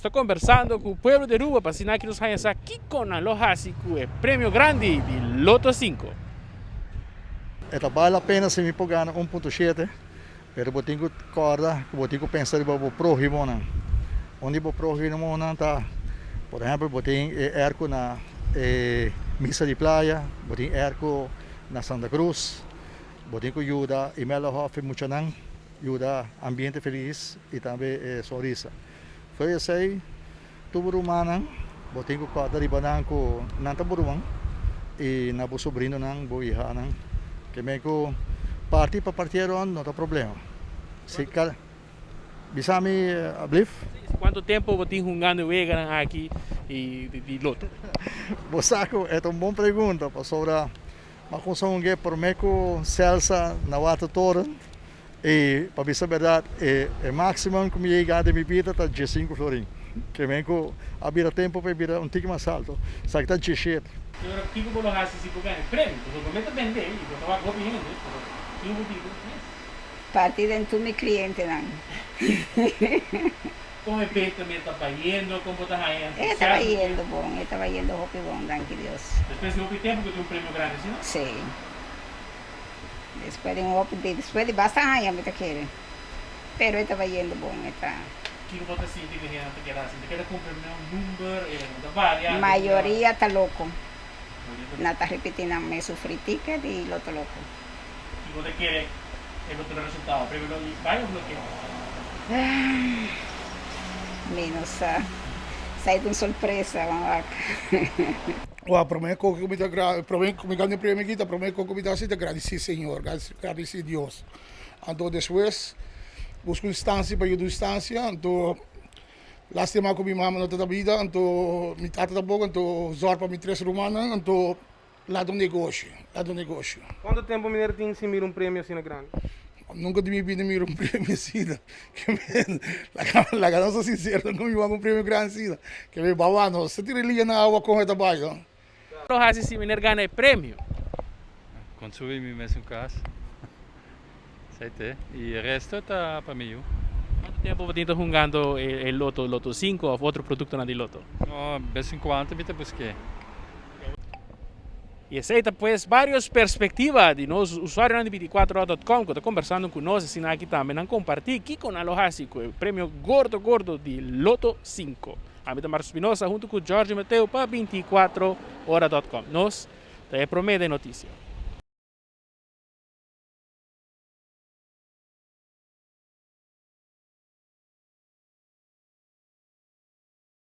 Nos ta kombersando ku pueblo di Aruba pa asina ki nos haña sa kiko nan lo hasi ku e premio grandi di Lotto sinku. E ta bal la pena si mi por gana un punto shete, pero bo tin ku kòrda ku bo tin ku pensa riba bo próhimonan. Un di bo próhimonan ta, por ehèmpel, bo tin e èrko na e misa di playa, bo tin èrko na Santa Cruz, bo tin ku yuda Imelda Hof e muchanan. Yuda ambiente felis i tambe e sonrisa. Fo'i esei, tur bo rumannan, bo tin ku kòrda riba nan ku nan ta bo ruman i na bo sobrinonan, bo ihanan. Ke men ku parti pa partié rònt no ta problema. Si kada bisa mi ablif? Kuantu tempu bo tin hungando e weganan aki di loto? Bo sa ku e ta un bon pregunta pasobra Ma kon sa un ge prome ku Celsa na Watertoren i pa bisa berdad e e maximum ku mi yega den mi bida ta diesinku florin. Ke men ku a bira tempu pa e bira un tiki mas alto. Esaki ta dieshete. I ora kiko bo lo hasi si bo gana e premio? Pasobra bo mester bende i bo ta wak hopi hende, pero kiko bo di bo mes? Parti den tur mi klientenan. Kon e benta mi ta bayendo? Kon bo ta haña E ta entusiasmo? bayendo bon, e ta bayendo hopi bon, danki Dios. Despues di hopi tempu ku tin un premio grandi asina? Sí. Despues di un hopi di, despues di basta aña mi ta kere. Pero e ta bayendo bon, e ta. Kiko bo ta sinti ku hende ta keda hasi? Ta keda kumpra mi un number, e no ta varia? Mayoria ta loko. Nan ta ripiti nan mes sufri ticket i lo ta loko. Kiko ta kere e lo duna resultado? Premio lo bai of lo ke? Mi no sa. Sa e ta un sorpresa, wan wak. Wak, prome ko ku mi ta gra, prome ku mi gana e premio aki ta prome ko ku mi ta hasi ta gradisí Señor, gradisí Dios. Anto despues buska un instansia pa yuda un instansia, anto lastima ku mi mama no ta ta bida, anto mi tata tampoko, anto zòrg pa mi tres rumannan, anto Lado negoshi, lado negoshi. Cuanto tempo meneer tin sin mira un premio asina grandi? Nunca di mi bida mira un premio asina. Ke men, laga, laga nos ta sincero, nunca mi wak un premio grandi asina. Ke men, bawa nos ta tira liña na awa con e ta bai, no. Lo haci si meneer gana e premio? Construi mi mesun cas. Esei te. Y e resto ta pa mi yu. Cuanto tempo bo tin ta hungando e loto, loto cinco of otro productonan di loto? No, bes en cuanto mi ta busque. Y esei ta pues varios perspectiva di nos usuarionan di binticuatro ora dot com cu ta conversando cu nos asina aki tambe nan comparti kico nan lo haci cu e premio gordo gordo di loto cinco. Ami ta Marco Spinoza hunto cu George Mateo pa binticuatro ora dot com. Nos ta e prome den noticia.